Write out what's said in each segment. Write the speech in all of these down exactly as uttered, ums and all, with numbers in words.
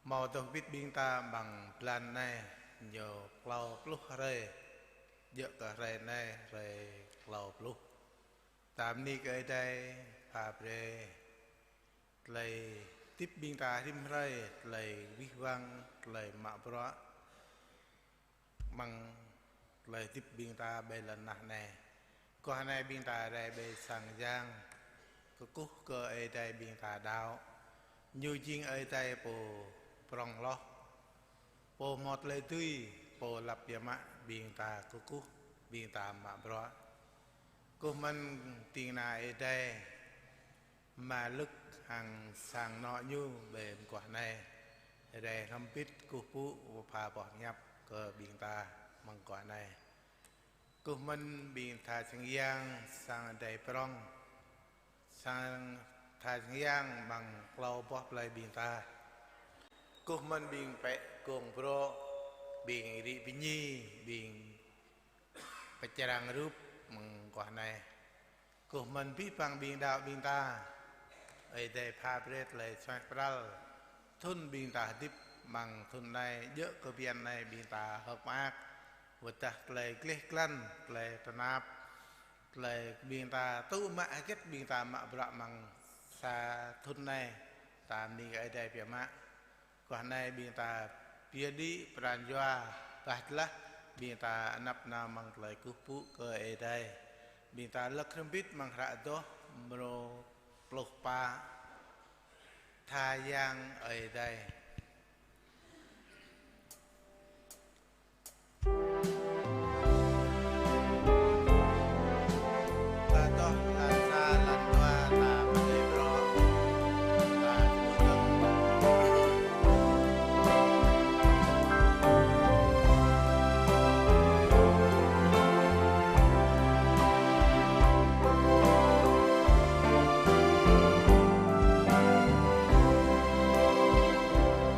Hmâo dŏ hơbĭt ƀing ta amăng blan anai, ñu klâo pluh hrơi, djơ̆ kơ hrơi anai, hrơi klâo pluh. Ta bơni kơ Ơi Adai pha brơi tơlơi hơdip ƀing ta rĭm hrơi, tơlơi wih wăng, tơlơi mă bruă, amăng tơlơi hơdip ƀing ta ƀơi lŏn tơnah anai. Mơguah anai ƀing ta rai ƀơi sang yang, kơkuh kơ Ơi Adai ƀing ta đaŏ. Ñu jing Ơi Adai pô prŏng hloh, pô hmâo tơlơi dưi, pô lăp biă mă ƀing ta kơkuh, ƀing ta mă bruă. Kơkuh mơ̆n ding kơna Ơi Adai, mă lŭk hăng sang anŏ ñu ƀơi mơguah anai. Rai hrŏm hơbĭt kơkuh pơpŭ pha boh hiăp kơ ƀing ta amăng mơguah anai. Kơkuh mơ̆n ƀing tha sang yang, sang Ơi Adai prŏng, sang tha sang yang amăng klâo boh plơi ƀing ta. Kơkuh mơ̆n ƀing pĕ gong brŏ, ƀing rĭ bơni, ƀing pơčrang rup amăng mơguah anai. Kơkuh mơ̆n abih bang ƀing đaŏ ƀing ta. Ơi Adai pha brơi tơlơi suaih pral thŭn ƀing ta hơdip amăng thŭn anai, djơ̆ kơ bơyan anai ƀing ta hơ̆k mơak, wơ̆t tơlơi gleh glan, tơlơi tơnap, tơlơi ƀing ta tŭ mă hơget ƀing ta mă bruă amăng sa thŭn anai, ta bơni kơ Ơi Adai biă mă. Mơguah anai ƀing ta pơyơr đĭ pran jua, bah tơlah ƀing ta anăp nao amăng tơlơi kơkuh pơpŭ kơ Ơi Adai. Ƀing ta lăk hrŏm hơbĭt amăng hră adoh mrô pluh pă, tha yang Ơi Adai.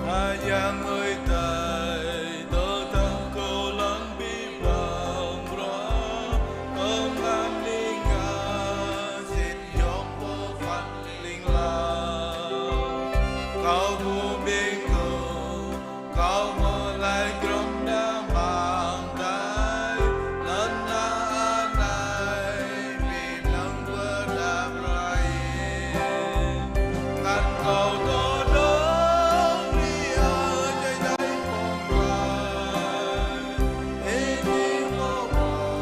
Tha yang Ơi Adai, tơdah kâo lăng abih bang bruă, kâo ngă ling ngă, sĭt yom pơphan ling lang. Kâo ƀu ƀing kơ, kâo mơ̆ laĭ grŏm đa amăng adai, lŏn tơnah anai, ƀing lăng pơđar brơi. Ngăn kâo tơdang, ƀing Ơi Adai pơklaih, ih jing pơklaih.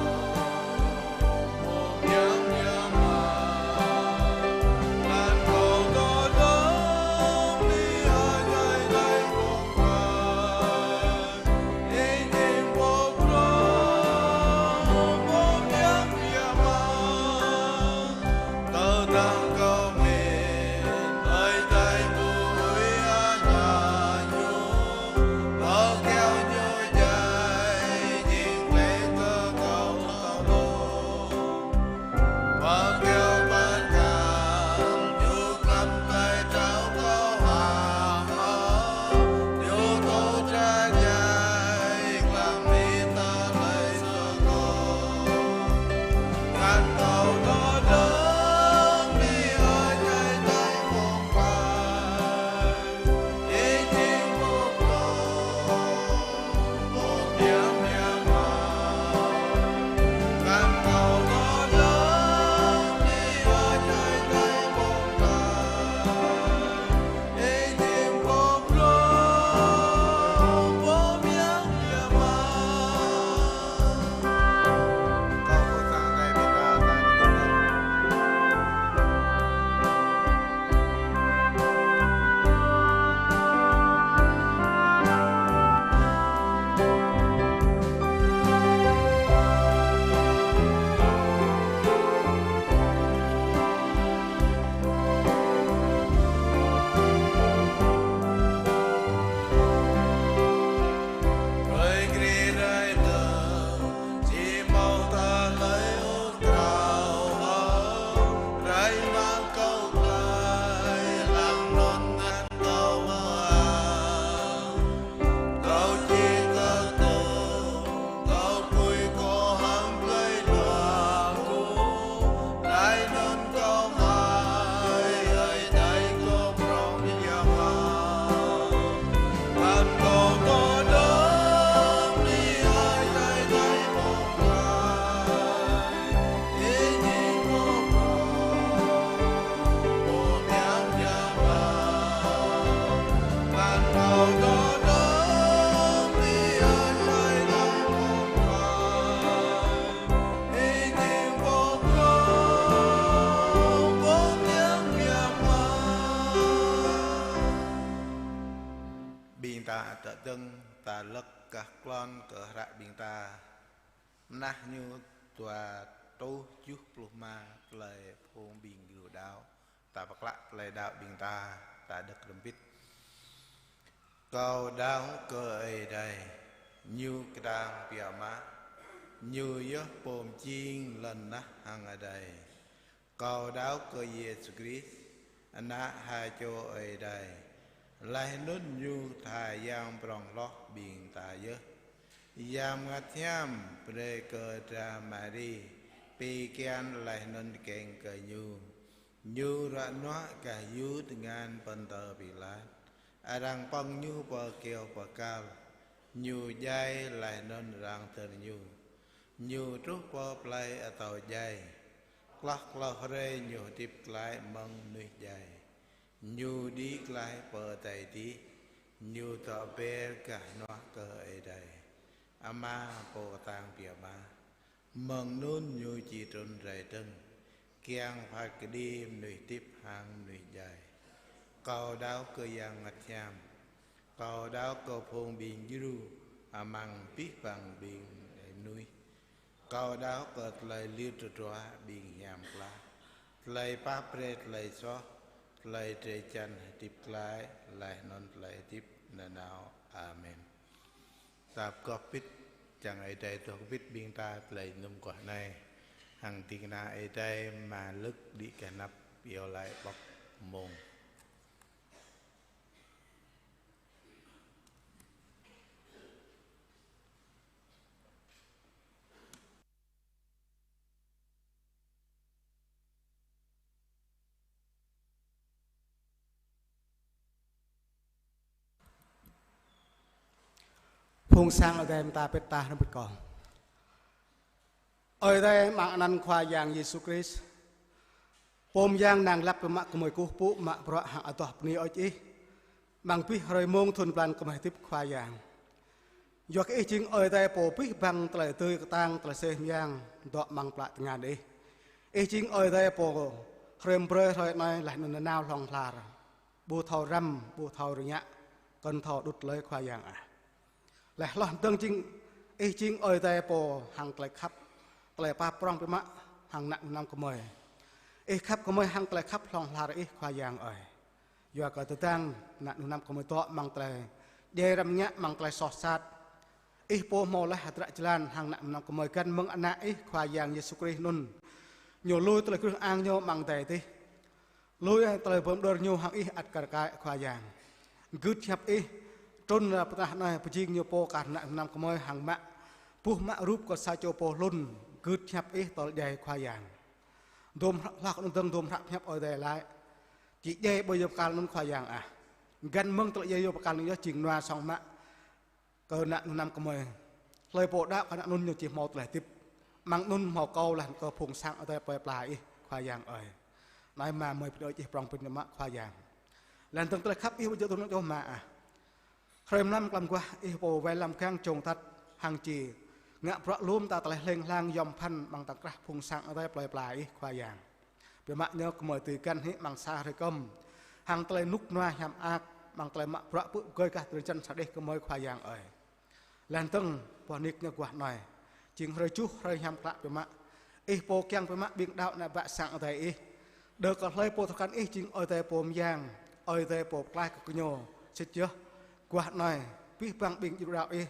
Ƀing ta tơdơ̆ng ta lăk gah klon kơ hră ƀing ta. Mơnah ñu dua rơtuh tơjuh pluh rơma tơlơi phung ƀing gơñu đaŏ. Ta pơklă tơlơi đaŏ ƀing ta, ta đŏk hrŏm hơbĭt. Kâo đaŏ kơ Ơi Adai, ñu kơtang biă mă, ñu yơh pô mơjing lŏn tơnah hăng adai. Kâo đaŏ kơ Yêsu Krist, Ană ha čô Ơi Adai, laih anŭn ñu tha Yang prŏng hloh ƀing ta yơh. Yang Bơngăt Hiam brơi kơ dra Mari pi kian laih anŭn tơkeng kơ ñu. Ñu ruă nuă gah yŭ tơngan Pôntơ Pilat. Arăng pơ̆ng ñu pơ kyâo pơkal. Ñu djai laih anŭn arăng dơr ñu. Ñu truh pơ plơi atâo djai. Hloh klâo hrơi ñu hơdip glaĭ mơ̆ng mơnuih djai. Ñu đĭ glaĭ pơ adai adih. Ñu dŏ ber gah hơnuă kơ Ơi Adai, Ama pô kơtang biă mă. Mơ̆ng anŭn ñu či trŭn rai dơ̆ng, kiăng phat kơđi mơnuih hơdip hăng mơnuih djai. Kâo đaŏ kơ Yang Bơngăt Hiam. Kâo đaŏ kơ phung ƀing djru amăng abih bang ƀing mơnuih. Kâo đaŏ kơ tơlơi lir tơdruă ƀing hiam klă, tơlơi pap brơi tơlơi soh, tơlơi drơi jăn hơdip glaĭ, laih anŭn tơlơi hơdip nanao. Amen. Ta pơgop hơbĭt, čang Ơi Adai dŏ hơbĭt ƀing ta tơlơi mơnum guah anai. Hăng ding kơna Ơi Adai mă lơ̆k đĭ kơnăp iâu laĭ ƀŏk mông. Phung sang Ơi Adai mơta pĭt ta hrŏm hơbĭt kâo. Ơi Adai amăng anăn Khua Yang Yêsu Krist, pô mơyang năng lăp biă mă gơmơi kơkuh pơpŭ mă bruă hăng adoh bơni hơơč Ih. Amăng abih hrơi mông thun blan gơmơi hơdip Khua Yang. Yua kơ Ih jing Ơi Adai pô abih bang tơlơi dưi kơtang tơlơi sêh mơyang dŏ amăng plă tơngan Ih. Ih jing Ơi Adai pô hrơi mơ̆ng brơi hrơi anai laih anŭn nanao hlŏng lar. Ƀu thâo răm, ƀu thâo rơngiă, kŏn thâo đŭt lơi Khua Yang ah. Laih hloh dơ̆ng jing, Ih jing Ơi Adai pô hăng tơlơi khăp, tơlơi pap prŏng biă mă hăng ană mơnuih gơmơi. Ih khăp gơmơi hăng tơlơi khăp hlŏng lar Ih Khua Yang ơi. Yua kơ tơdang ană mơnuih gơmơi dŏ amăng tơlơi djai răm rơngiă, amăng tơlơi soh sat, Ih pô hmâo laih hơdră jơlan hăng ană mơnuih gơmơi găn mơ̆ng Ană Ih Khua Yang Yêsu Krist anŭn. Ñu lui tơlơi krưh ang ñu amăng adai adih. Lui tơlơi pơm đơr ñu hăng Ih ăt kar kaĭ Khua Yang. Gưt hiăp Ih, trŭn ra pơ tơnah anai pơjing ñu pô kar ană mơnuih gơmơi hăng mă, buh mă rup kơ sa čô pô hlŭn, gưt hiăp Ih tơl djai Khua Yang. Dôm hră, hloh kơ anŭn dơ̆ng dôm hră hiăp Ơi Adai laĭ: Či djai ƀơi yua pơkal anŭn Khua Yang ah. Găn mơ̆ng tơlơi djai yua pơkal anŭn yơh jing nua song mă kơ ană mơnuih gơmơi. Hlơi pô đaŏ kơ ană anŭn ñu či hmâo tơlơi hơdip. Amăng anŭn hmâo kâo laih kơ phung sang Ơi Adai plơi pla Ih Khua Yang ơi. Anai mă mơi pơđơi Ih prŏng prin mă Khua Yang. Laih dơ̆ng tơlơi khăp Ih ƀu djơ̆ tŭ nŏ djơ̆ mă ah. Hrơi mlam klăm guah Ih pô wai lăm gang čông tăt hăng či ngă bruă lŏm ta tơlơi hlêng hlang yom pơphan amăng tơkrah phung sang Ơi Adai plơi pla Ih Khua Yang. Biă mă ñu gơmơi dưi găn hĭ amăng sa hrơi kơm. Hăng tơlơi rơnŭk rơnua hiam mơak, amăng tơlơi mă bruă pơpŭ pơgơi gah drơi jăn sa đeh gơmơi Khua Yang ơi. Laih dơ̆ng boh nik ñu guah anai. Jing hrơi tơjuh, hrơi hiam klă biă mă. Ih pô kiăng biă mă ƀing đaŏ ană bă sang Ơi Adai Ih. Đơ kơ hlơi pô thâo krăn Ih jing Ơi Adai pô mơyang, Ơi Adai pô pơklaih kơ gơñu. Sĭt yơh, guah anai, abih bang ƀing djru đaŏ Ih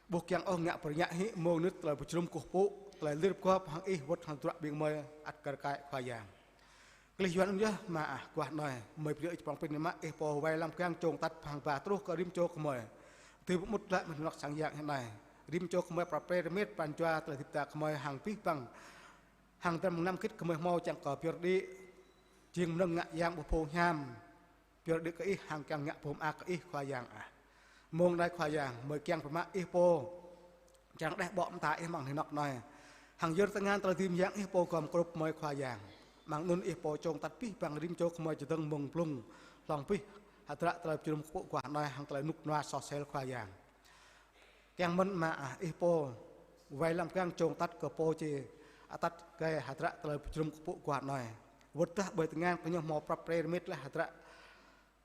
ƀu kiăng ôh ngă pơrơngiă hĭ mông mơnit tơlơi pơjơnum kơkuh pơpŭ, tơlơi lir pơgop hăng Ih wơ̆t hăng tơdruă ƀing gơmơi ăt kar kaĭ Khua Yang. Kơ lih yua anŭn yơh mă ah guah anai, mơi pơđơi Ih prŏng prin mă Ih pô wai lăm gang čông tăt hăng ba truh kơ rĭm čô gơmơi. Dưi pơmŭt glaĭ mơ̆ng anŏ sang yang anai. Rĭm čô gơmơi prap pre rơmet pran jua tơlơi hơdip ta gơmơi hăng abih bang. Hăng dram mơ̆ng năm git gơmơi hmâo čang kơ pơyơr đĭ. Jing mơnơ̆ng ngă yang ƀu phung hiam. Pơyơr đĭ kơ Ih hăng kiăng ngă pơm mơak kơ Ih Khua Yang ah. Mông anai Khua Yang, mơi kiăng biă mă Ih pô čang đeh ƀô̆ mơta Ih amăng anih anŏ anai. Hăng yơr tơngan tơlơi dưi mơyang Ih pô gom krŭp mơi Khua Yang. Amăng anŭn Ih pô čông tăt abih bang rĭm čô gơmơi čơdơ̆ng mơ̆ng blung hlŏng abih hơdră tơlơi pơjơnum kơkuh pơpŭ guah anai hăng tơlơi rơnŭk rơnua soh sel Khua Yang. Kiăng mơ̆n mă ah, Ih pô wai lăng pơgang čong atăt kơ pô či atăt kơ hơdră tơlơi pơjơnum kơkuh pơpŭ guah anai. Wơ̆t tơdah ƀơi tơngan kơ ñu hmâo prăp pre rơmet laih hơdră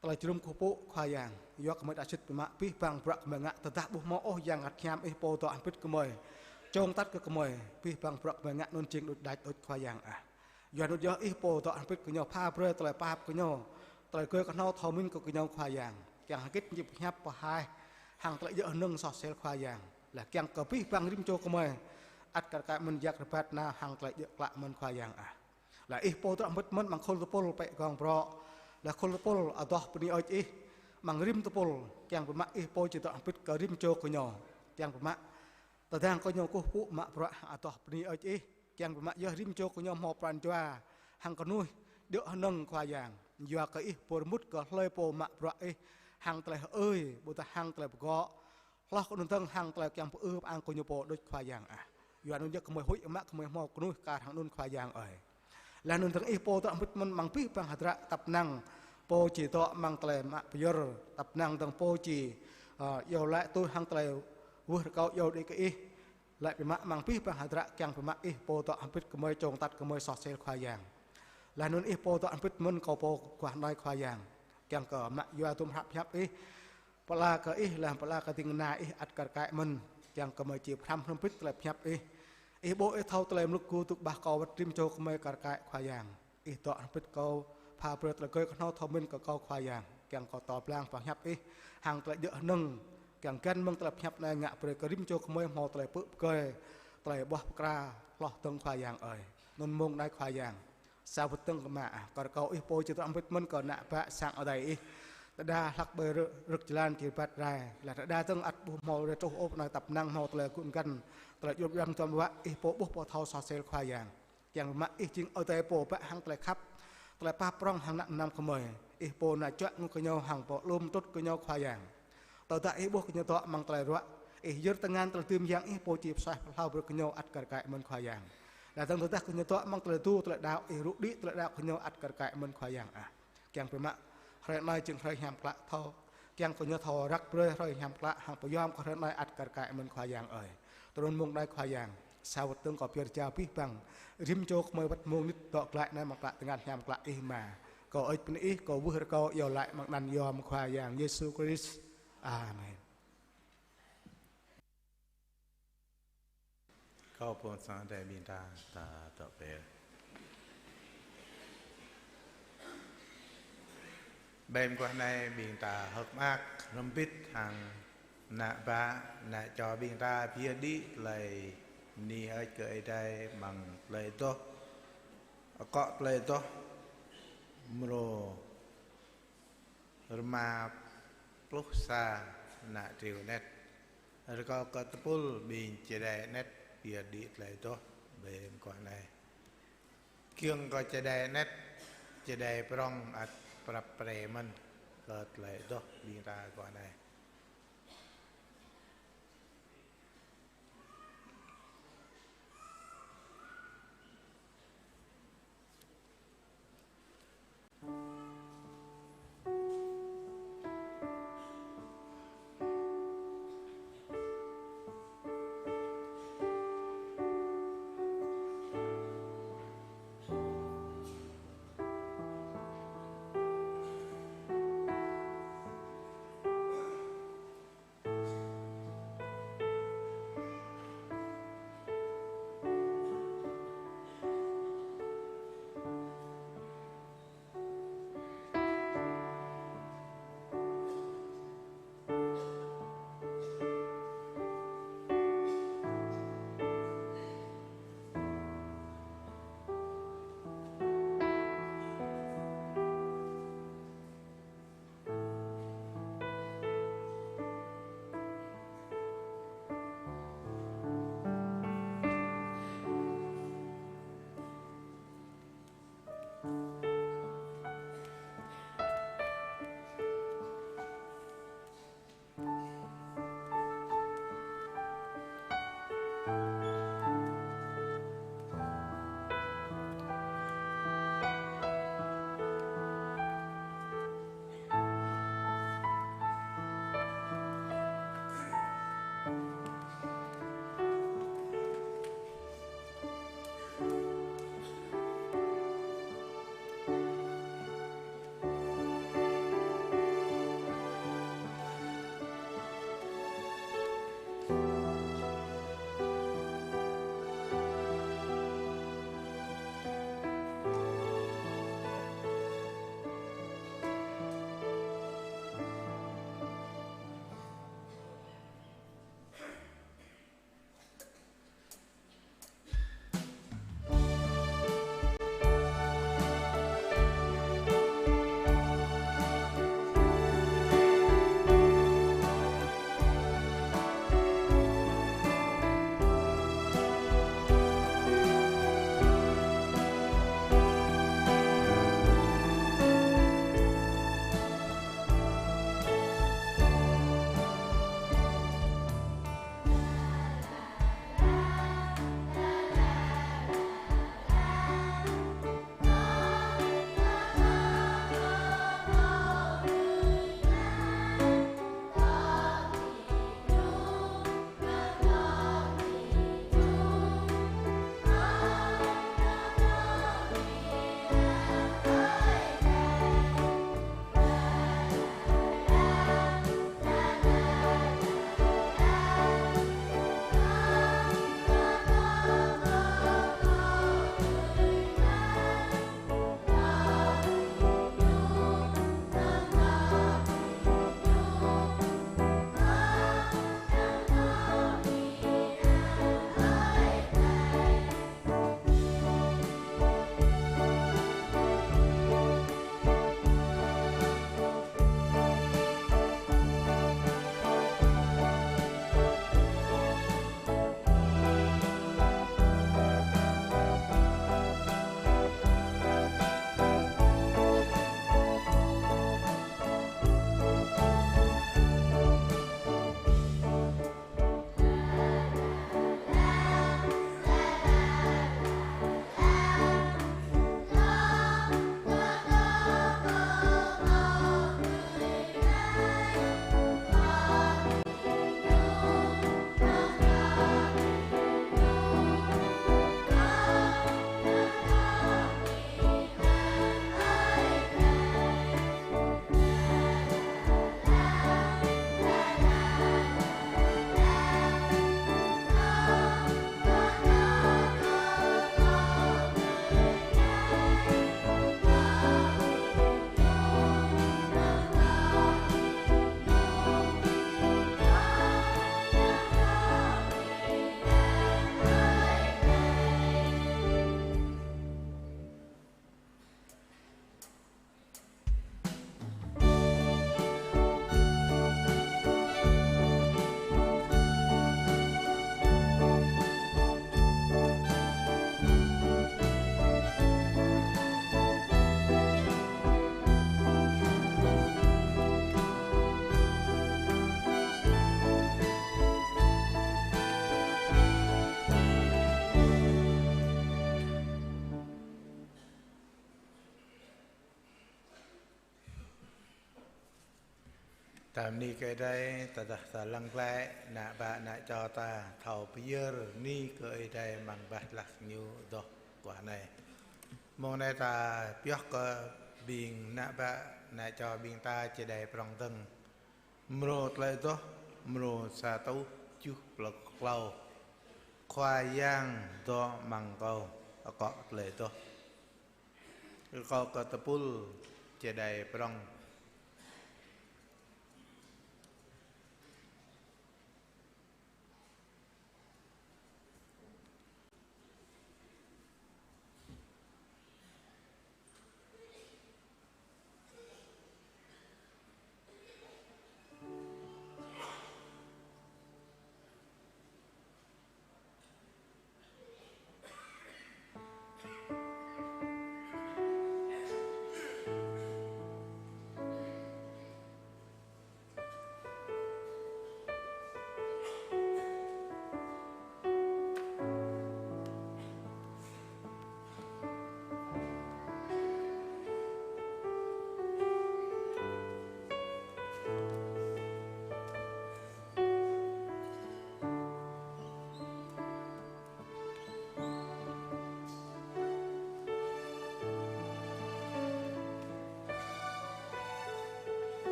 tơlơi jơnum kơkuh pơpŭ Khua Yang. Yua kơ gơmơi đaŏ sĭt biă mă abih bang bruă gơmơi ngă tơdah ƀu hmâo ôh Yang Bơngăt Hiam Ih pô dŏ hrŏm hơbĭt gơmơi, čong atăt kơ gơmơi, abih bang bruă gơmơi ngă anŭn jing đôč đač đôč Khua Yang ah. Yua anŭn yơh Ih pô dŏ hrŏm hơbĭt kơ ñu, pha brơi tơlơi pap kơ ñu, tơlơi gơi kơhnâo thâo mĭn kơ gơñu Khua Yang. Kiăng hơget ñu pơhiăp pơhaih hăng tơlơi djơ̆ hơnơ̆ng soh sel Khua Yang. Laih kiăng kơ abih bang rĭm čô gơmơi ăt kar kaĭ mơ̆n yak rơbat nao hăng tơlơi djơ̆ klă mơ̆n Khua Yang ah. Laih Ih pô dŏ hrŏm hơbĭt mơ̆n amăng khul tơpul pĕ gong brŏ. Laih khul tơpul adoh bơni hơơč Ih. Amăng rĭm tơpul, kiăng biă mă Ih pô či dŏ hrŏm hơbĭt kơ rĭm čô gơñu. Kiăng biă mă tơdang gơñu kơkuh pơpŭ mă bruă hăng adoh bơni hơơč Ih. Kiăng biă mă yơh rĭm čô gơñu hmâo pran jua hăng kơnuih djơ̆ hơnơ̆ng Khua Yang. Yua kơ Ih pô rơmut kơ hlơi pô mă bruă Ih hăng tơlơi hơơi, ƀôdah hăng tơlơi pơgŏ. Hloh kơ anŭn dơ̆ng hăng tơlơi kiăng pơư pơang kơ ñu pô đôč Khua Yang ah. Yua anŭn yơh gơmơi huĭ mă gơmơi hmâo kơnuih kar hăng anŭn Khua Yang ơi. Laih anŭn dơ̆ng Ih pô dŏ hrŏm hơbĭt mơ̆n amăng abih bang hơdră tăp năng pô či dŏ amăng tơlơi mă pơyơr, tăp năng dơ̆ng pô či, ơ, iâu laĭ tui hăng tơlơi wơh rơkâo iâu đĭ kơ Ih. Laĭ biă mă amăng abih bang hơdră kiăng biă mă Ih pô dŏ hrŏm hơbĭt gơmơi čong atăt gơmơi soh sel Khua Yang. Laih anŭn Ih pô dŏ hrŏm hơbĭt mơ̆n kâo pô guah anai Khua Yang. Kiăng kơ mă yua dôm hrăp hiăp Ih. Pơala kơ Ih laih pơala kơ ding kơna Ih ăt kar kaĭ mơ̆n, kiăng kơ gơmơi či pơhrăm hrŏm hơbĭt tơlơi pơhiăp Ih. Ih ƀuh Ih thâo tơlơi mluk gu dŭk ƀah kâo wơ̆t rĭm čô gơmơi kar kaĭ Khua Yang. Ih dŏ hrŏm hơbĭt kâo, pha brơi tơlơi gơi kơhnâo thâo mĭn kơ kâo Khua Yang, kiăng kâo tơl blang pơhiăp Ih hăng tơlơi djơ̆ hơnơ̆ng, kiăng găn mơ̆ng tơlơi pơhiăp anai ngă brơi kơ rĭm čô gơmơi hmâo tơlơi pơ̆ pơgơi, tơlơi ƀuah pơkra hloh dơ̆ng Khua Yang ơi. Anŭn mông anai Khua Yang. Sa wơ̆t dơ̆ng kơ mă ah, kơ rơkâo Ih pô či dŏ hrŏm hơbĭt mơ̆n kơ ană bă sang adai Ih. Tơdah hlăk ƀơi rơ-, rơ̆k jơlan či rơbat rai, laih tơdah dơ̆ng ăt ƀu hmâo rai truh ôh pơ anai tăp năng hmâo tơlơi gŭn găn, tơlơi djŏp djŏng duăm ruă, Ih pô ƀuh pô thâo soh sel Khua Yang. Kiăng biă mă Ih jing adai pô bă hăng tơlơi khăp, tơlơi pap prŏng hăng ană mơnam gơmơi. Ih pô nao čuă ngui kơ ñu hăng pơalum trŭt kơ ñu Khua Yang. Tơdah Ih ƀuh kơ ñu dŏ amăng tơlơi ruă, Ih yơr tơngan tơlơi dưm Yang Ih pô či pơsuaih pơhlao brơi kơ ñu ăt kar kaĭ mơ̆n Khua Yang. Laih dơ̆ng tơdah kơ ñu dŏ amăng tơlơi tu tơlơi đaŏ, Ih rŭ đĭ tơlơi đaŏ kơ ñu ăt kar kaĭ mơ̆n Khua Yang ah. Kiăng biă mă hrơi anai jing hrơi hiam klă thâo, kiăng kơ ñu thâo răk brơi hrơi hiam klă hăng pơyom kơ hrơi anai ăt kar kaĭ mơ̆n Khua Yang ơi. Tui anŭn mông anai Khua Yang, sa wơ̆t dơ̆ng kâo pơyơr jao abih bang rĭm čô gơmơi wơ̆t mông anet dŏ glaĭ anai amăng klă tơngan hiam klă Ih mơ̆n. Kâo hơơč bơni Ih, kâo wơh rơkâo iâu laĭ amăng anăn yom Khua Yang Yêsu Krist. Amen. Kâo pô sang Ơi Adai ƀing ta, ta dŏ pơ. Ƀơi mơguah anai ƀing ta hơ̆k mơak hrŏm hơbĭt hăng ană bă, ană čô ƀing ta pơyơr đĭ tơlơi bơni hơơč kơ Ơi Adai amăng tơlơi adoh akŏ tơlơi adoh mrô rơma pluh sa ană triu anet. Rơkâo kơ tơpul ƀing čơđai anet pơyơr đĭ tơlơi adoh ƀơi mơguah anai. Kiăng kơ čơđai anet, čơđai prŏng ăt prăp pre mơ̆n kơ tơlơi adoh ƀing ta mơguah anai. Ta bơni kơ Ơi Adai, tơdah ta lăng glaĭ, ană bă ană čô ta thâo pơyơr bơni kơ Ơi Adai amăng bah lah Ñu adoh guah anai. Mông anai ta pioh kơ ƀing ană bă ană čô ƀing ta čơđai prŏng dơ̆ng. Mrô tơlơi adoh, mrô sa rơtuh tơjuh pluh klâo. Khua Yang dŏ amăng kâo, akŏ tơlơi adoh. Rơkâo kơ tơpul čơđai prŏng.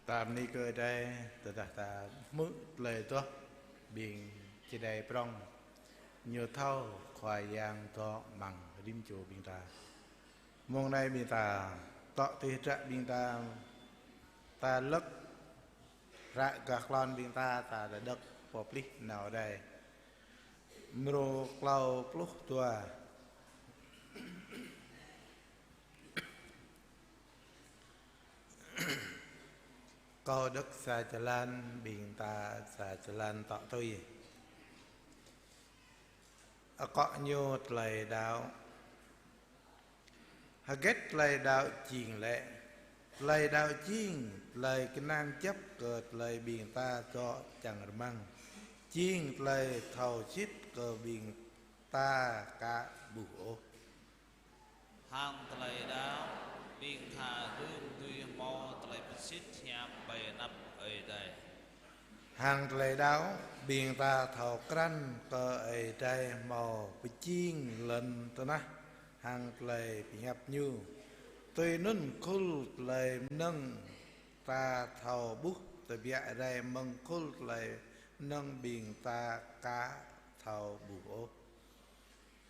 Ta bơni kơ Ơi Adai, tơdah ta hmư̆ tơlơi adoh ƀing čơđai prŏng, ñu thâo Khua Yang dŏ amăng rĭm čô ƀing ta. Mông anai ƀing ta tŏ tui hră ƀing ta, ta lơ̆k hră gah klon ƀing ta, ta đŏk pơplih nao đai. Mrô klâo pluh dua. Kâo đŏk sa črăn, ƀing ta sa črăn tŏ tui. Akŏ ñu tơlơi đaŏ. Hơget tơlơi đaŏ jing lĕ? Tơlơi đaŏ jing tơlơi kơnang kơjăp kơ tơlơi ƀing ta dŏ čang rơmang, jing tơlơi thâo sĭt kơ ƀing ta ka ƀuh ôh. Hăng tơlơi đaŏ, ƀing ta dưm dưi hmâo tơlơi pơsĭt hiam ƀơi anăp Ơi Adai. Hăng tơlơi đaŏ, ƀing ta thâo krăn kơ Ơi Adai hmâo pơjing lŏn tơnah hăng tơlơi pơhiăp Ñu. Tui anŭn khul tơlơi mơnơ̆ng ta thâo ƀuh tơbiă rai mơ̆ng khul tơlơi mơnơ̆ng ƀing ta ka thâo ƀuh ôh.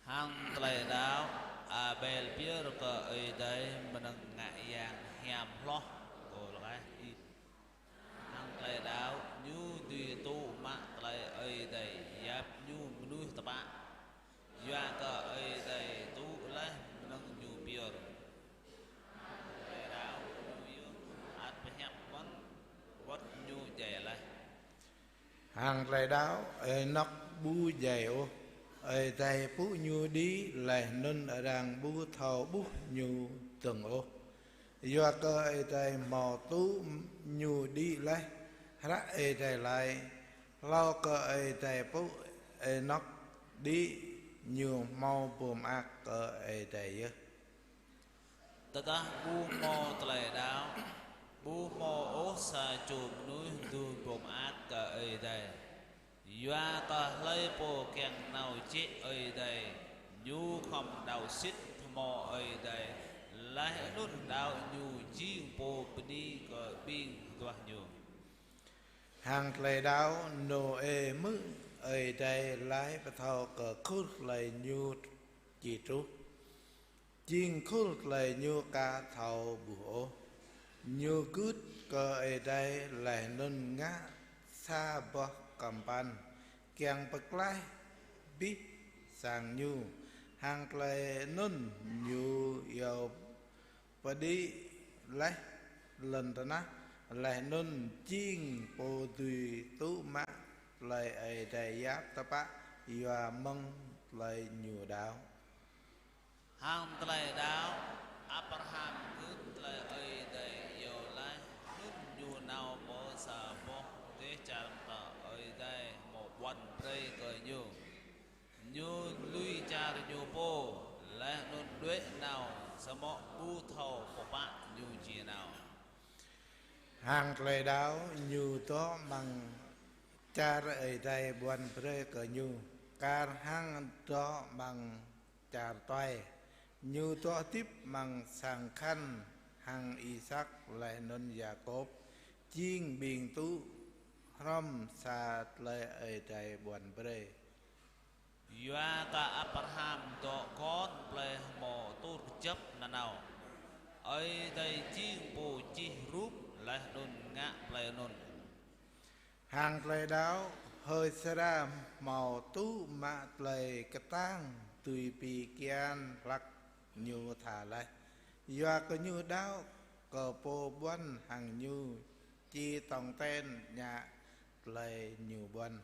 Hăng tơlơi đaŏ, Abel pơyơr kơ Ơi Adai mơnơ̆ng ngă yang hiam hloh kơ lơkai Kain. Hăng tơlơi đaŏ, ñu dưi tŭ mă tơlơi Ơi Adai yap ñu mơnuih tơpă. Yua kơ Ơi Adai tŭ laih mơnơ̆ng ñu pơyơr. Hăng tơlơi đaŏ, ñu yơh ăt pơhiăp mơ̆n wơ̆t ñu djai laih. Hăng tơlơi đaŏ, Ênôk ƀu djai ôh. Ơi Adai pŭ ñu đĭ laih anŭn arăng ƀu thâo ƀuh ñu dơ̆ng ôh. Yua kơ Ơi Adai hmâo tŭ ñu đĭ laih. Hră Ơi Adai laĭ: Hlâo kơ Ơi Adai pŭ Ênôk đĭ, ñu hmâo pô mơak kơ Ơi Adai yơh. Tơdah ƀu hmâo tơlơi đaŏ, ƀu hmâo ôh sa čô mơnuih dưi pô mơak kơ Ơi Adai. Yua kơ hlơi pô kiăng nao jĕ Ơi Adai, ñu khŏm đaŏ sĭt hmâo Ơi Adai, laih anŭn đaŏ ñu jing pô bơni kơ ƀing hơduah ñu. Hăng tơlơi đaŏ, Nôê hmư̆ Ơi Adai laĭ pơthâo kơ khul tơlơi ñu či truh, jing khul tơlơi ñu ka thâo ƀuh ôh. Ñu gưt kơ Ơi Adai laih anŭn ngă sa boh kơmpăn kiăng pơklaih abih sang ñu. Hăng tơlơi anŭn ñu iâu pơđĭ laih lŏn tơnah, laih anŭn jing pô dưi tŭ mă tơlơi Ơi Adai yap tơpă yua mơ̆ng tơlơi ñu đaŏ. Hăng tơlơi đaŏ, Abraham gưt tơlơi Ơi Adai iâu laih, anŭn ñu nao pơ sa boh dêh čar pơtao Ơi Adai hmâo ƀuăn brơi kơ ñu. Ñu lui čar ñu pô, laih anŭn đuaĭ nao, samơ̆ ƀu thâo pơpă ñu či nao. Hăng tơlơi đaŏ, ñu dŏ amăng čar Ơi Adai ƀuăn brơi kơ ñu, kar hăng dŏ amăng čar tuai. Ñu dŏ hơdip amăng sang khăn hăng Isak laih anŭn Yakôb, jing ƀing tŭ hrŏm sa tơlơi Ơi Adai ƀuăn brơi. Yua kơ Abraham dŏ gơ̆n plei hmâo atur kơjăp nanao, Ơi Adai jing pô čih rup laih anŭn ngă plei anŭn. Hăng tơlơi đaŏ, H'Sara hmâo tŭ mă tơlơi kơtang dưi pi kian hlăk ñu tha laih. Yua kơ ñu đaŏ kơ pô ƀuăn hăng ñu či tong ten ñă tơlơi ñu ƀuăn.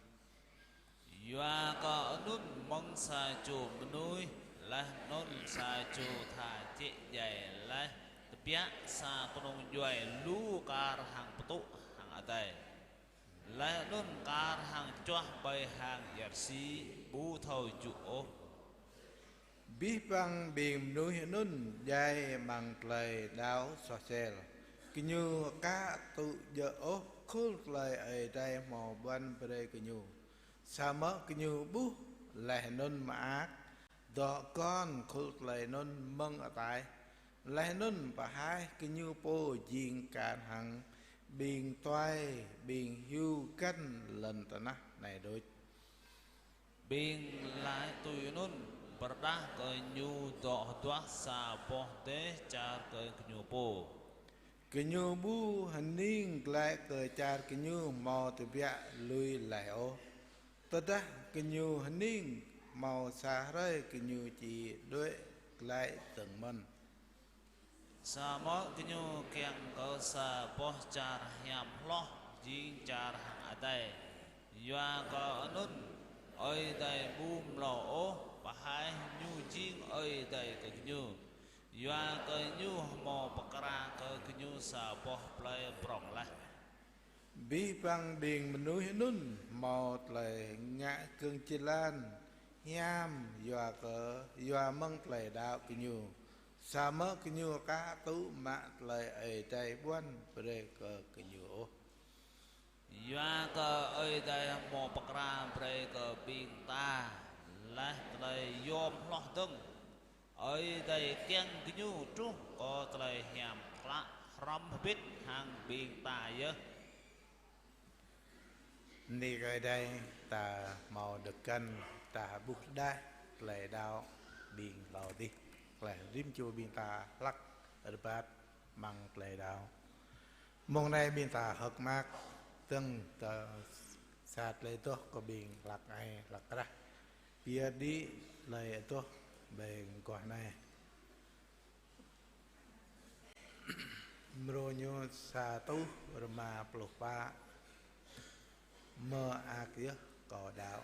Yua kơ anŭn mơ̆ng sa čô mơnuih, laih anŭn sa čô tha jĕ djai laih, tơbiă sa kơnung djuai lu kar hăng pơtŭ hăng adai. Laih anŭn kar hăng čuah ƀơi hang ia rơsĭ, ƀu thâo jŭ ôh. Abih bang ƀing mơnuih anŭn djai amăng tơlơi đaŏ soh sel. Gơñu ka tŭ djơ̆ ôh khul tơlơi Ơi Adai hmâo ƀuăn brơi gơñu. Samơ̆ gơñu ƀuh laih anŭn mơak, dŏ gơ̆n khul tơlơi anŭn mơ̆ng ataih. Laih anŭn pơhaih gơñu pô jing kar hăng ƀing tuai, ƀing hyu găn lŏn tơnah anai đôč. Ƀing laĭ tui anŭn, pơrơđah kơ ñu dŏ hơduah sa boh dêh čar kơ gơñu pô. Gơñu ƀu hơning glaĭ kơ čar gơñu hmâo tơbiă lui laih ôh. Tơdah gơñu hơning, hmâo sa hrơi gơñu či đuaĭ glaĭ dơ̆ng mơ̆n. Samơ̆ gơñu kiăng kơ sa boh čar hiam hloh jing čar hăng adai. Yua kơ anŭn, Ơi Adai ƀu mlâo ôh pơhaih Ñu jing Ơi Adai kơ gơñu. Yua kơ Ñu hmâo pơkra kơ gơñu sa boh plơi prŏng laih. Abih bang ƀing mơnuih anŭn hmâo tơlơi ngă gơ̆ng jơlan hiam yua kơ, yua mơ̆ng tơlơi đaŏ gơñu. Samơ̆ gơñu aka tŭ mă tơlơi Ơi Adai ƀuăn brơi kơ gơñu ôh. Yua kơ Ơi Adai hmâo pơkra brơi kơ ƀing ta laih tơlơi yom hloh dơ̆ng. Ơi Adai kiăng gơñu truh kơ tơlơi hiam klă hrŏm hơbĭt hăng ƀing ta yơh. Bơni kơ Ơi Adai, ta hmâo dŏ găn, ta ƀuh đah tơlơi đaŏ ƀing hlâo adih. Tơlơi rĭm čô ƀing ta hlăk rơbat amăng tơlơi đaŏ. Mông anai ƀing ta hơ̆k mơak dơ̆ng tơ sa tơlơi adoh kơ ƀing hlăk ai hlăk krah. Pia đĭ tơlơi adoh ƀơi mơguah anai. Mrô ñu sa rơtuh rơma pluh pă. Mơak yơh kâo đaŏ.